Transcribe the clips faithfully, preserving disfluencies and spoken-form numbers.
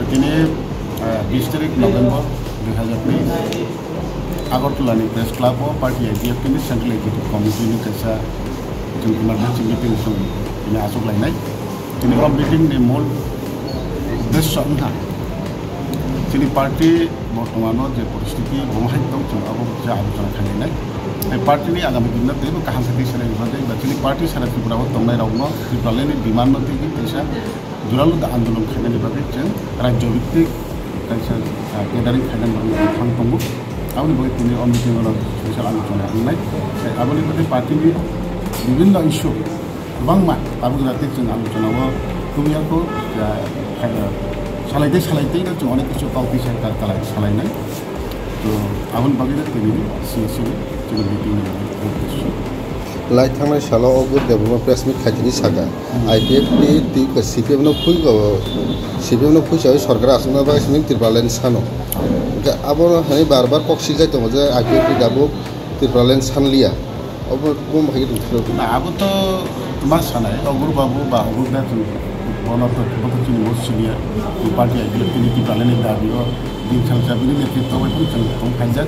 Tini, ah, bis tarik November dui hazar teis, Agartala ni Press Club o party I P F T ni Central Executive Committee ni kaisa chwng emergency meeting chwng tini achuk lainai. Tini o meeting ni mul uddesyo wngkha chini party bortomano je poristiti bo hai tong chwng abo je alochona khlainai. Tei party ni agami dinno teibo kaham khe twi sanai bagwi ba chini party sara Tripura o tongnai rokno Tripura ni demand no twi kaisa juralu da andolon khainani bagwi chwng rajyo bhittik kaisa, ah, gathering khainani bagwi thang tongo. Aboni bagwi tini o meeting o special alochona wngnai. Tei aboni bagwi party ni bibhinno issue kwbangma tabuk jora tei chwng alochona o tubuyakho, ah, salai tei salai tei chwng onek kisu kok twi sa-, ka-, kala-, salainai. To aboni bagwi no tini C S C ni chini meeting ni uddesyo. Lai thangnai salo o Gur Debbarma press meet khaitini saka, Hmm. I P F T twi C P M no phui go, C P M no phui sawi sorkar aswkna bagwi simi Tripura land sano. Hwnkhe abono hai bar bar kok sikjak tongo je I P F T tabuk Tripura land sanliya. Obo, obo hai khe tong phuru. Na, abo to ma sanai, Ogur Babu ba Ogur da chwng bono to, bo to chini most senior, party I P F T ni Tripura land ni dabi o, din salsa bini netritwo bai phano chwng tong phaijak.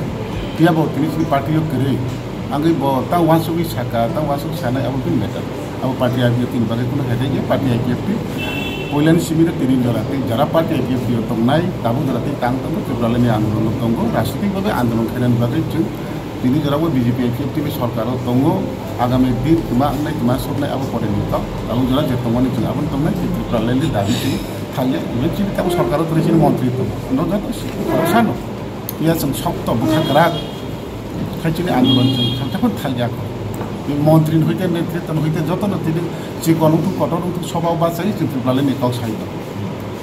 Phiya bo tini chini party o kwrwi, angwi bo ta uansugwi saka, ta uansugwi sanai, abo bini matter. Abo party I P F T ni bagwi kuno hai khe party I P F T poilani simi no tini jora tei jara party I P F T o tongnai, tabuk jora tei tang tongo, Tripura land ni andolon o tongo, rajnitik bhabe andolon khainani bagwi chwng Tini jorao B J P I P F T ni sorkar o tongo, agami din twma wngnai, twma soknai abo pore ni to. Abo jora je tongmani chwng aboni tongnai, je Tripura land ni dabi chini thangya, even chini tamo sorkar o tongnai chini montri tongo. No joto si-, khoroksa no. Iya chwng sokto bwkha kwrak. Khai chini andolon chwng khangta phano thangya kho. Ni montri ni hoite, netritwa ni hoite joto no tini chikon wngthok, kotor wngthok, soba o bachai chwng Tripura land ni kok sai tongo.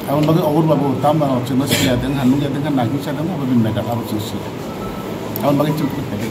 Aboni bagwi Ogur Babu tamo chwngno siya deng ha, nungya deng ha, nagwi cha deng ha, abo bini matter abo chwng siya. Aboni bagwi chwng phuru khaide.